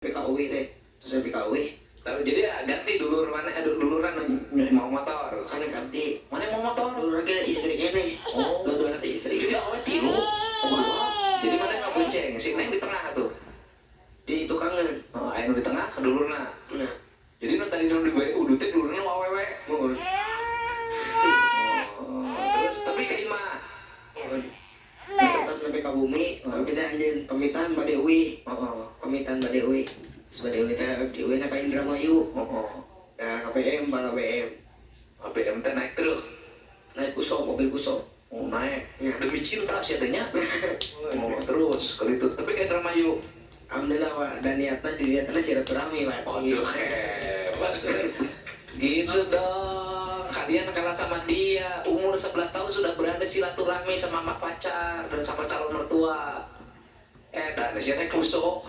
Ka uih teh, terus nepi ka uih. Tapi jadi ya, ganti dulur mana, duluran nu mawa motor. Sanes abdi. Mana yang mawa motor? Dulur ge istri keneh. Oh. Dua-duana teh istri. Jadi awalnya tilu, oh, dua. Jadi mana yang ngabonceng? Si Neng di tengah tuh. Di tukangan. Oh, aya nu di tengah kedulurna. Nah. Jadi nu tadi nu diberi udut teh dulurna nu awewe. Muhun. Oh, terus tapi ka imah. Muhun. Terus nepi ka bumi, abdi teh anjeun pamitan bade uih. Heeh. Pamitan bade uih. Terus bade uih teh abdi uih na ka Indramayu. Heeh. Nah, KBM, Pak KBM. KBM teh naik truk. Naik kuso, mobil kuso. Oh, naik. Ya. Demi cinta sih teh nya. Oh, terus kalau itu tapi ka Indramayu. Alhamdulillah, Pak. Dan niatnya di niatnya silaturahmi, Pak. Waduh, hebat. Gitu dong. Kalian kalah sama dia. Umur 11 tahun sudah berani silaturahmi sama mak pacar dan sama calon mertua. Dan sih naik puso.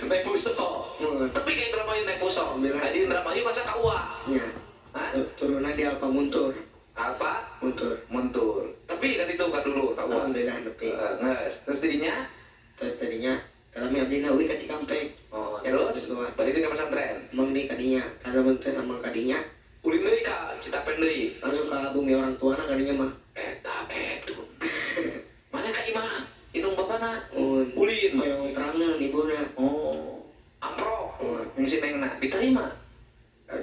Naik puso. Muhun. Tapi ka Indramayu naik puso. Alhamdulillah. Tadi Indramayu masa ka Uwa. Ya. Hah? Turunnya di Alfa Muntur. Alfa Muntur. Muntur. Tapi kan itu kan dulu ka Uwa. Alhamdulillah nepi. Nges. Terus tadinya? Terus tadinya kalau abdi na uih ka Cikampek. Oh, Ya, terus betul. balik ke pesantren. Emang di kadinya, karena bentuk sama kadinya Ulin deui ka Citapen deui. Langsung ke bumi orang tua na kadinya mah. Eta edun. Mana ka imah? Indung bapana? Un. Ulin. Hoyong terangeun ibuna. Oh. Amprok. Oh. Yang si Nengna diterima.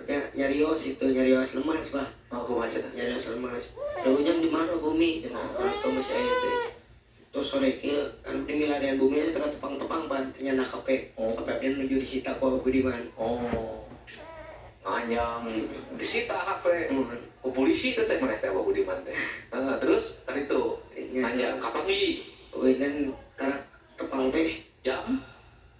Ya, nyarios itu, nyarios lemas, Pak. Oh, kumaha cenah? Nyarios lemas. Da ujang di mana bumi? Cenah orang tua masih aya teh. Terus sore kieu kan di milarian bumi teh tengah tepang-tepang pan teh nyandak HP. Oh. HP abdi nuju disita ku Budiman. Oh. Nganyang disita HP. Muhun. Ku polisi teh teh maneh teh Abah Budiman teh. Heeh, terus tadi tuh Nya. nganyang kapan? Uih dan karak tepang teh. Jam?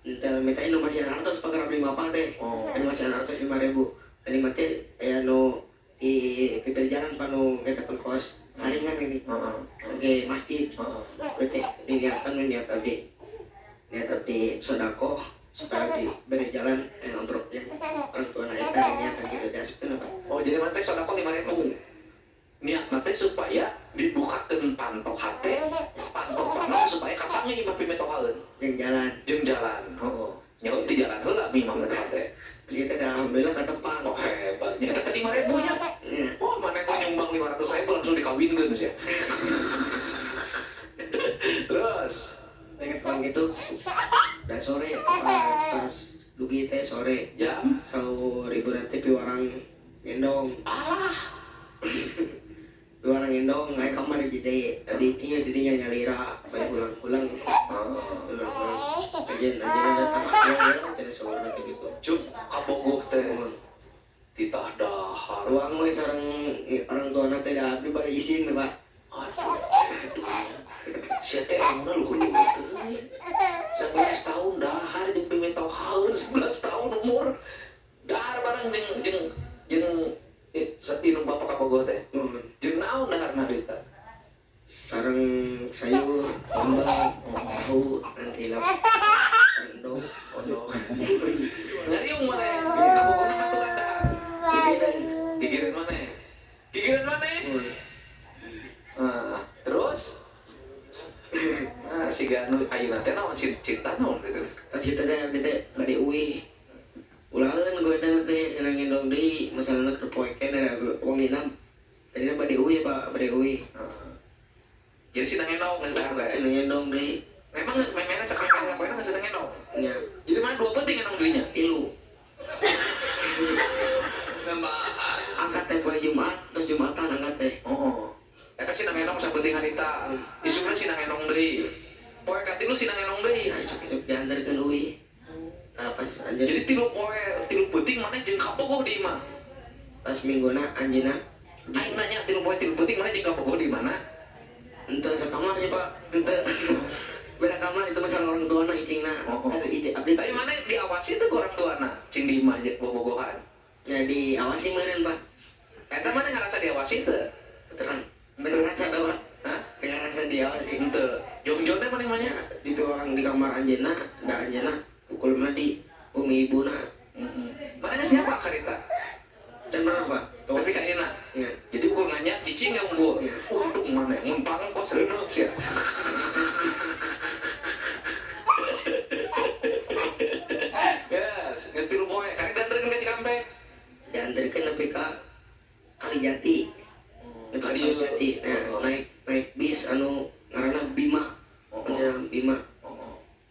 Entar minta nu masih artos pagar abdi mapah teh. Oh. Kan masih artos 5.000. Tadi mah teh aya nu di pinggir jalan panu kita kos saringan ini. Heeh. Oke, masjid. Heeh. Berarti diniatkan niat abdi. Niat abdi sodakoh supaya abdi beri jalan yang ambruk ya. Orang tua na eta niatan gitu diasupkeun apa? Oh, jadi maneh sodakoh 5.000. Niat teh supaya dibukakeun panto hate, panto panon supaya kapanggih imah pimitohaeun. Jeung jalan. Jeung jalan. Heeh. Nyaut di jalan heula mi imah mitoha teh. Terus kita teh alhamdulillah katepang. Oh, hebat. Nya eta teh 5.000 nya. Nya. Oh, maneh mau nyumbang 500.000 langsung dikawinkeun sia. Terus Tepang gitu. Udah sore pas dugi teh sore. Jam saur ibu nanti piwarang ngendong. Alah. Piwarang ngendong aya kamar jadi tadi cingnya jadinya nyalira bae ulang-ulang. Oh. Ulang-ulang. Ajen ajen datang aku ya cenah saur nanti gitu. Cuk kabogoh teh. Muhun. Titah dahar. Ruang we sareng orang tua teh da abdi bari isin Pak. Aduh, aduh. Sia teh umurna luhur-luhur teuing. 11 tahun dahar jeung pimitohaeun 11 tahun umur. Dahar bareng jeung jeung jeung indung bapak kabogoh teh. Muhun. Jeung naon daharna duitna? Sareng sayur, sambal, tahu, nanti lah. Endog. Endog. Ngariung maneh? Kabogohna ngaturan dahar. Gigireun. Gigireun maneh? Gigireun maneh? Muhun. Nah, terus nah, siga nu ayeuna teh naon cinta naon gitu. Pas itu teh abdi teh bade uih. Ulangan gue teh teh cenah ngendong deui masalahna keur poe keneh da wangina. Tadina bade uih Pak, bade uih. Heeh. Jadi si ngendong geus dahar teh. Cenah ngendong deui. Memang memehna sapoe sapoena geus ngendong. Nya. Jadi mana dua penting ngendong deuinya? Tilu. Angkat teh poe Jumat, terus Jumatan angkat teh. Oh. Eta si ngendong sapenting harita. Isukna si ngendong deui. Poe katilu si ngendong deui. Nah, isuk-isuk diantarkeun uih. Tah pas anjeun Jadi tilu poe tilu peuting maneh jeung kabogoh di imah. Pas mingguna anjeunna Aing nanya tilu poe tilu peuting maneh jeung kabogoh di mana? Henteu sakamar sih Pak. Henteu. Beda kamar itu masalah orang tuana icingna. Oh, oh. Kan icing abdi Tapi maneh diawasi tuh ku orang tuana cing di imah bobogohan. Ya diawasi meureun Pak. Eta maneh ngarasa diawasi teu? Terang. Teu ngarasa da Pak. Hah? Teu ngarasa diawasi. Henteu. Jongjonnya maneh mah nya? Nya itu orang di kamar anjeunna, da anjeunna ukulna di bumi ibuna. Heeh. Maneh geus siapa karita? Dan mana Pak? Tuh. Tapi ka ayeuna. Ya. Jadi ukur nanya cicing yang unggul. Ya. Untung maneh mun pangkos reuneuh sia. Diantarkan nepi ka Kalijati. Nepi ka Kalijati. Nah, naik naik bis anu ngaranna Bima. Ngaranna Bima.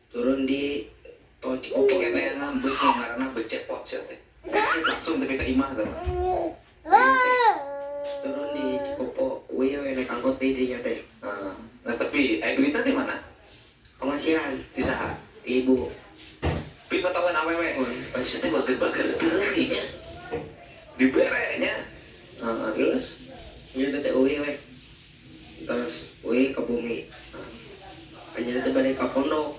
Turun di tol Cikopo. Oke, kayaknya bus nu ngaranna bus cepot sia teh. Langsung tepi ka imah teh mah. Turun di Cikopo, we we naik angkot di dinya teh. Heeh. Nah, tapi duitnya di mana? Pamasihan. Di saha? Di ibu. Pi patahan awewe. Sia teh bager-bager teuing nya. Dibere nya. Heeh, terus. Nya teh uwi we. Terus uwi ke bumi. Anjeunna teh bade ka pondok.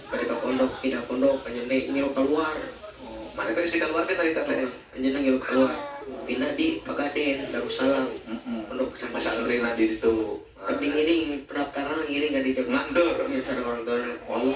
Bade ka pondok, pindah pondok, anjeunna teh ngilu keluar. Oh, mana teh geus dikeluarkeun dari teh? Anjeunna ngilu keluar. Pindah di Pagaden, Darussalam. Pondok pesantren. Pesantren di ditu. Tapi ngiring pendaftaran, ngiring ka ditu. Ngantur. Ya, sareng orang tuana. Oh.